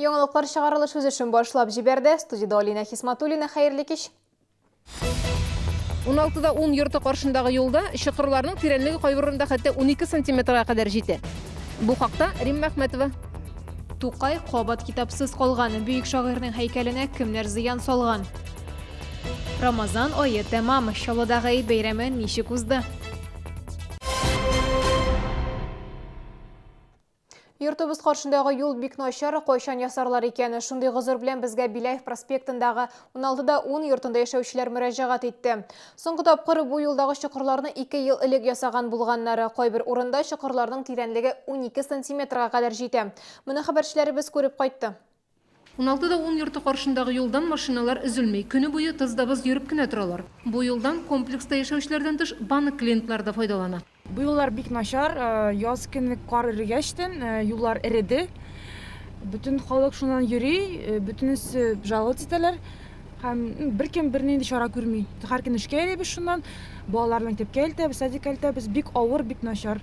Яңалыклар чыгарылыш үз эшен башлап җибәрде. Студиядә Алинә Хисматуллина. Хәерле кич. 16-да 10 йорты каршындагы юлда чокырларның тирәнлеге кайбер урында хәтта 12 сантиметрга кадәр җитә. Бу хакта Римма Әхмәтова. Тукай кабат китапсыз калган. Бөек шагыйрьнең һәйкәленә кемнәр зыян салган? Рамазан ае тәмам. Чаллыда Гает бәйрәме ничек узды? Йортыбыз каршындагы юл бик начар, кайчан ясарлар икән? Шундый гозер белән безгә Беляев проспектындагы 16-да 10 йортында яшәүчеләр мөрәҗәгать итте. Соңгы тапкыр бу юлдагы чокырларны 2 ел элек ясаган булганнар. Кайбер урында чокырларның тирәнлеге 12 сантиметрга кадәр җитә. Моны хәбәрчеләребез күреп кайтты. 16 да 10 йорты каршындагы юлдан машиналар өзелми, көне буе тыз да быз йөреп кенә торалар. Бу юлдан комплекста яшәүчеләрдән тыш банк клиентлары да файдалана. Бу юллар бик начар, яз көне кар эрегәчтен юллар эреде. Бөтен халык шуннан йөри, бөтенесе жаловаться итәләр. Һәм беркем бернинди чара күрми. Һәр көн эшкә йөрибез шуннан, балаларны мәктәпкә илтәбез, садикка илтәбез. Бик авыр, бик начар.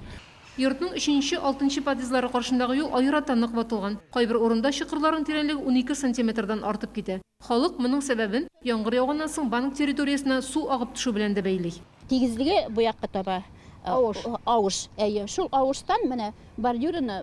Йортның өченче, алтынчы подъездлары каршындагы юл аерата нык ватылган. Кайбер урында чокырларның тирәнлеге 12 сантиметрдан артып китә. Халык моның сәбәбен яңгыр яуганнан соң банк территориясенә су агып төшү белән дә бәйли. Тигезлеге бу якка таба авыш. Авыш, әйе. Шул авыштан менә бордюрны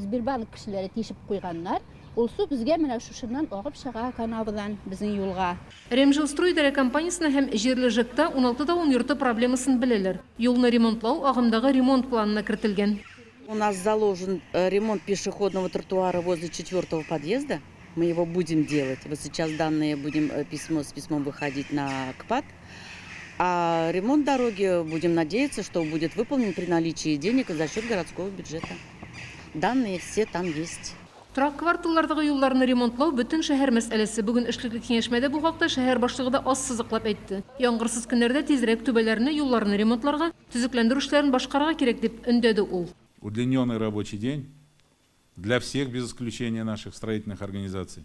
Сбербанк кешеләре тишеп куйганнар. Ул су безгә менә шушыннан агып чыга канавадан безнең юлга. Ремжилстрой идарә компаниясенә һәм җирле ЖЭКта 16 да ун йорты проблемасын беләләр. Юлны ремонтлау агымдагы ремонт планына кертелгән. У нас заложен ремонт пешеходного тротуара возле четвертого подъезда. Мы его будем делать. Вот сейчас данные будем письмо с письмом выходить на КПАД. А ремонт дороги, будем надеяться, что будет выполнен при наличии денег за счет городского бюджета. Данные все там есть. Торак кварталлардагы юлларны ремонтлау, бөтен шәһәр мәсьәләсе. Бүген эшлекле киңәшмәдә бу хакта шәһәр башлыгы да ассызыклап әйтте. Яңгырсыз көннәрдә тизрәк түбәләрне, юлларны ремонтларга, төзекләндерү эшләрен башкарырга кирәк, дип өндәде ул. Удлиненный рабочий день для всех без исключения наших строительных организаций.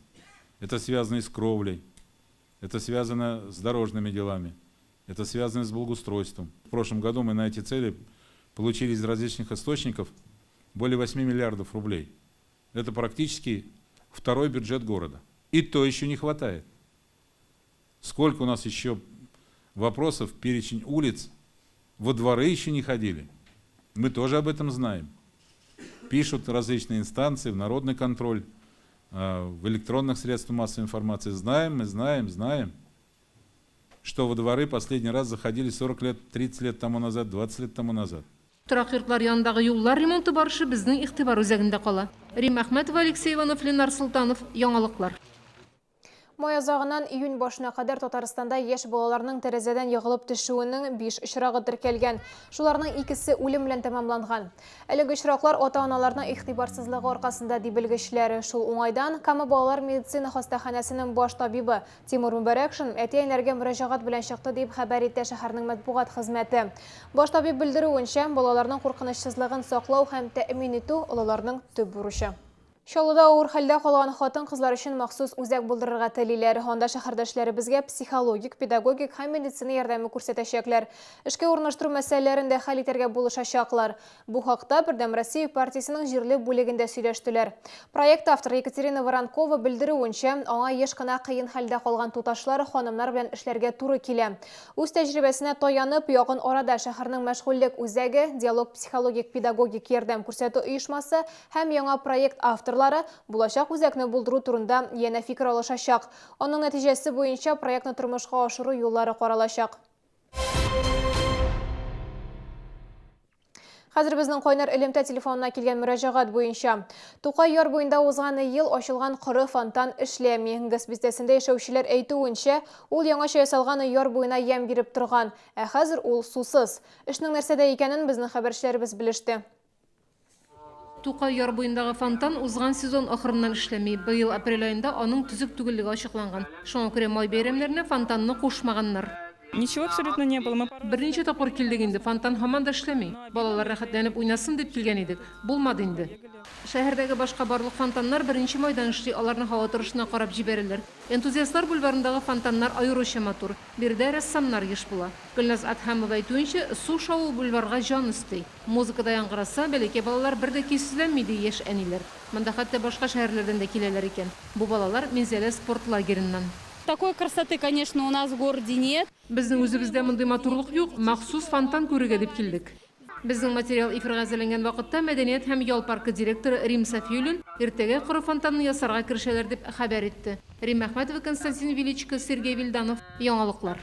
Это связано и с кровлей, это связано с дорожными делами, это связано с благоустройством. В прошлом году мы на эти цели получили из различных источников более 8 миллиардов рублей. Это практически второй бюджет города. И то еще не хватает. Сколько у нас еще вопросов, перечень улиц, во дворы еще не ходили. Мы тоже об этом знаем. Пишут различные инстанции, в народный контроль, в электронных средствах массовой информации. Знаем, мы знаем, знаем, что во дворы последний раз заходили 40 лет, 30 лет тому назад, 20 лет тому назад. Торак йортлар янындагы юллар ремонты барышы безнең игътибар үзәгендә кала. Римма Әхмәтова, Алексей Иванов, Ленар Солтанов, Яңалыклар. Май азагыннан июнь башына кадәр Татарстанда яшь балаларның тәрәзәдән егылып төшүенең биш очрагы теркәлгән. Шуларның икесе үлем белән тәмамланган. Әлеге очраклар ата-аналарның игътибарсызлыгы аркасында, ди белгечләр. Шул уңайдан Кама балалар медицина хастаханәсенең баш табибы Тимур Мөбарәкшин әти-әниләргә мөрәҗәгать белән чыкты, дип хәбәр итә шәһәрнең матбугат хезмәте. Баш табиб белдерүенчә, балаларның куркынычсызлыгын саклау һәм тәэмин итү, олыларның төп бурычы. Чаллыда авыр хәлдә калган хатын-кызлар өчен махсус үзәк булдырырга телиләр. Анда шәһәрдәшләребезгә психологик, педагогик һәм медицина ярдәме күрсәтәчәкләр. Эшкә урнаштыру мәсьәләләрен дә хәл итәргә булышачаклар. Бу хакта Бердәм Россия партиясенең җирле бүлегендә сөйләштеләр. Проект авторы Екатерина Воронкова белдерүенчә, аңа еш кына кыен хәлдә калган туташлар, ханымнар белән эшләргә туры килә. Үз тәҗрибәсенә таянып, якын арада шәһәрнең мәшгульлек үзәге, Диалог психологик-педагогик ярдәм күрсәтү оешмасы Һәм яңа проект авторлары булачак үзәкне булдыру турында янә фикер алышачак. Аның нәтиҗәсе буенча проектны тормышка ашыру юллары каралачак. Хәзер безнең кайнар элемтә телефонына килгән мөрәҗәгать буенча. Тукай яр буенда узган ел ачылган коры фонтан эшләми. ГЭС бистәсендә яшәүчеләр әйтүенчә, ул яңача ясалган яр буена ямь биреп торган. Ә хәзер ул сусыз. Эшнең нәрсәдә икәнен безнең хәбәрчеләребез белеште. Тукай яр буендагы фонтан узган сезон ахырыннан эшләми. Быел апрель аенда аның төзек түгеллеге ачыкланган. Шуңа күрә май бәйрәмнәренә фонтанны кушмаганнар. Ничего абсолютно не было. Мы Берничә тапкыр килдек инде, фонтан һаман да эшләми. Балалар рәхәтләнеп уйнасын дип килгән идек, булмады инде. Шәһәрдәге башка барлык фонтаннар беренче майдан эшли, аларны һава торышына карап җибәрәләр. Энтузиастлар бульварындагы фонтаннар аеруча матур. Биредә рәссамнар еш була. Гөлназ Әдһәмова әйтүенчә, су шавы бульварга җан өсти. Музыка да яңгыраса, бәләкәй балалар бер дә көйсезләнми, ди яшь әниләр. Монда хәтта башка шәһәрләрдән дә киләләр икән. Бу балалар Минзәлә спорт лагереннан. Такой красоты, конечно, у нас в городе нет. Безнең үзебездә мондый матурлык юк, махсус фонтан күрергә дип килдек. Безнең материал эфирга әзерләнгән вакытта мәдәният һәм ял паркы директоры Рим Сафиуллин иртәгә коры фонтанны ясарга керешәләр дип хәбәр итте. Римма Әхмәтова, Константин Величко, Сергей Вильданов. Яңалыклар.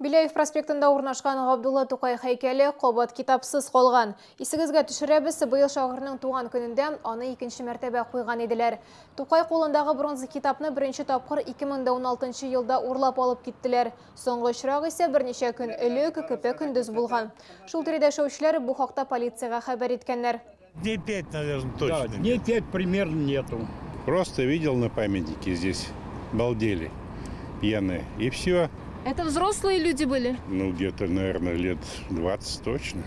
Беляев проспектында урнашкан Габдулла Тукай һәйкәле кабат китапсыз калган. Исегезгә төшерәбез, быел шагыйрьнең туган көнендә аны икенче мәртәбә куйган иделәр. Тукай кулындагы бронза китапны беренче тапкыр 2016 елда урлап алып киттеләр. Соңгы очрак исә берничә көн элек көпә-көндез булган. Шул тирәдә яшәүчеләр бу хакта полициягә хәбәр иткәннәр. Дней 5, наверное, точно. Да, дней 5 примерно нету. Просто видел на памятнике здесь, балдели пьяные. И все. Это взрослые люди были? Ну, где-то, наверное, лет 20 точно.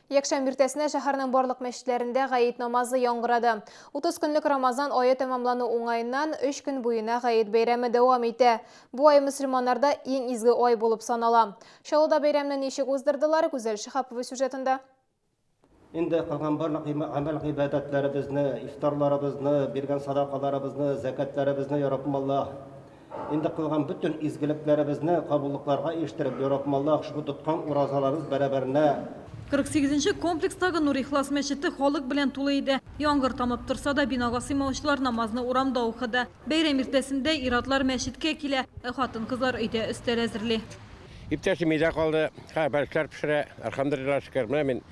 Якшәмбе иртәсенә шәһәрнең барлык мәчетләрендә гает намазы яңгырады. 30 көнлек Рамазан ае тәмамлану уңаеннан 3 көн буена гает бәйрәме дәвам итә. Бу ай мөселманнарда иң изге ай булып санала. Чаллыда бәйрәмне ничек уздырдылар, Гүзәл Шиһапова сюжетында. Инде кылган барлык гамәл-гыйбадәтләребезне, ифтарларыбызны, биргән садакаларыбызны, зәкятләребезне, я Раббым Аллаһ, инде кылган бөтен изгелекләребезне кабуллыкларга ирештереп, я Раббым Аллаһ, шушы тоткан уразаларыбыз бәрабәренә. 48 нче комплекстагы Нур-Ихлас мәчете халык белән тулы иде. Яңгыр тамып торса да, бинага сыймаучылар намазны урамда укыды. Бәйрәм иртәсендә ир-атлар мәчеткә килә, ә хатын-кызлар өйдә өстәл әзерли. Иптәшем өйдә калды, хәзер бәлешләр пешерә, әлхәмдүлилләһ, шөкер. Менә мин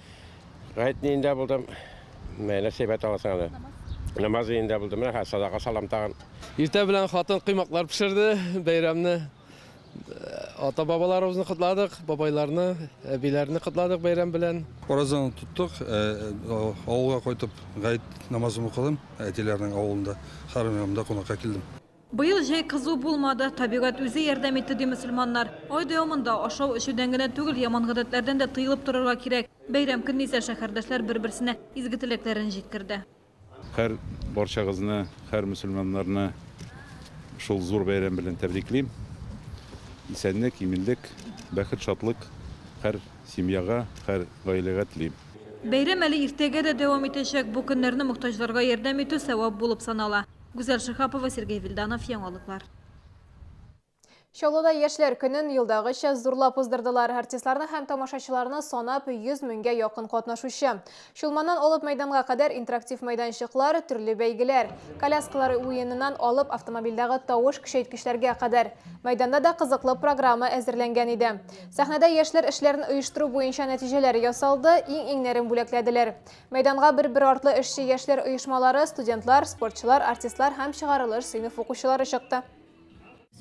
Гает өендә булдым. Менә нәрсә әйбәт аласың әле. Намаз өендә булдым. Менә хәзер садака салам тагын. Иртә белән хатын коймаклар пешерде, бәйрәмне. Ата-бабаларыбызны котладык, бабайларны, әбиләрне котладык бәйрәм белән. Уразаны тоттык, авылга кайтып гает намазын укыдым, әтиләрнең авылында, хәрам янында кунакка килдем. Быел җәй кызу булмады, табигать үзе ярдәм итте, ди мөселманнар. Ай дәвамында ашау-эчүдән генә түгел, яман гадәтләрдән дә тыелып торырга кирәк. Бәйрәм көнне исә шәһәрдәшләр бер-берсенә изге теләкләрен җиткерде. Һәр барчагызны, һәр мөселманнарны шул зур бәйрәм белән тәбриклим. Исәнлек, иминлек, бәхет, шатлык һәр семьяга, һәр гаиләгә телим. Бәйрәм әле иртәгә дә дәвам итәчәк. Бу көннәрне мохтаҗларга ярдәм итү сәвап булып санала. Гүзәл Шиһапова, Сергей Вильданов, Яңалыклар. Чаллыда Яшьләр көнен елдагыча зурлап уздырдылар. Артистларны һәм тамашачыларны санап 100 меңгә якын катнашучы. Чулманнан алып мәйданга кадәр интерактив мәйданчыклар, төрле бәйгеләр. Коляскалар уеныннан алып автомобильдәге тавыш көчәйткечләргә кадәр. Мәйданда да кызыклы программа әзерләнгән иде. Сәхнәдә яшьләр эшләрен оештыру буенча нәтиҗәләр ясалды, иң-иңнәрен бүләкләделәр. Мәйданга бер-бер артлы эшче яшьләр оешмалары, студентлар, спортчылар, артистлар һәм чыгарылыш сыйныф укучылары чыкты.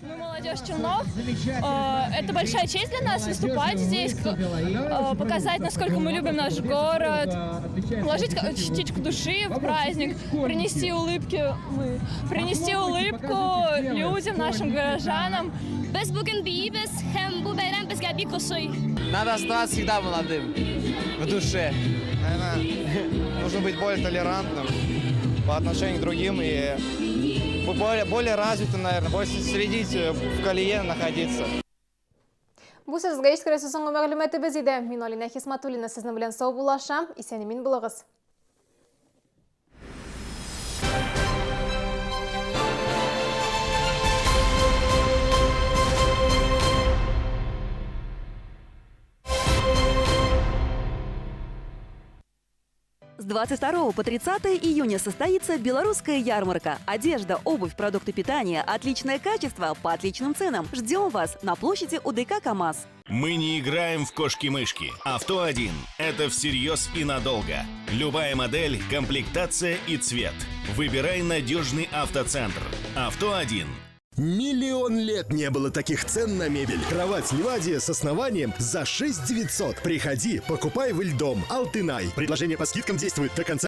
Мы молодежь Челнов. Это большая честь для нас выступать здесь, показать, насколько мы любим наш город, вложить частичку души в праздник, принести улыбки, принести улыбку людям, нашим горожанам. Без бүген биибез һәм бу бәйрәм безгә бик ошый. Надо оставаться всегда молодым в душе. Наверное, нужно быть более толерантным по отношению к другим и более, более развитым, наверное, больше следить в колее находиться. Бу сезгә җиткерәсе соңгы мәгълүматыбыз иде. Мин Алина Хисматуллина сезнең белән саубуллашам. Исән-имин булыгыз. С 22 по 30 июня состоится белорусская ярмарка. Одежда, обувь, продукты питания, отличное качество по отличным ценам. Ждем вас на площади УДК КАМАЗ. Мы не играем в кошки-мышки. Авто-1 – это всерьез и надолго. Любая модель, комплектация и цвет. Выбирай надежный автоцентр. Авто-1. Миллион лет не было таких цен на мебель. Кровать Ливадия с основанием за 6 900. Приходи, покупай в Ильдом. Алтынай. Предложение по скидкам действует до конца.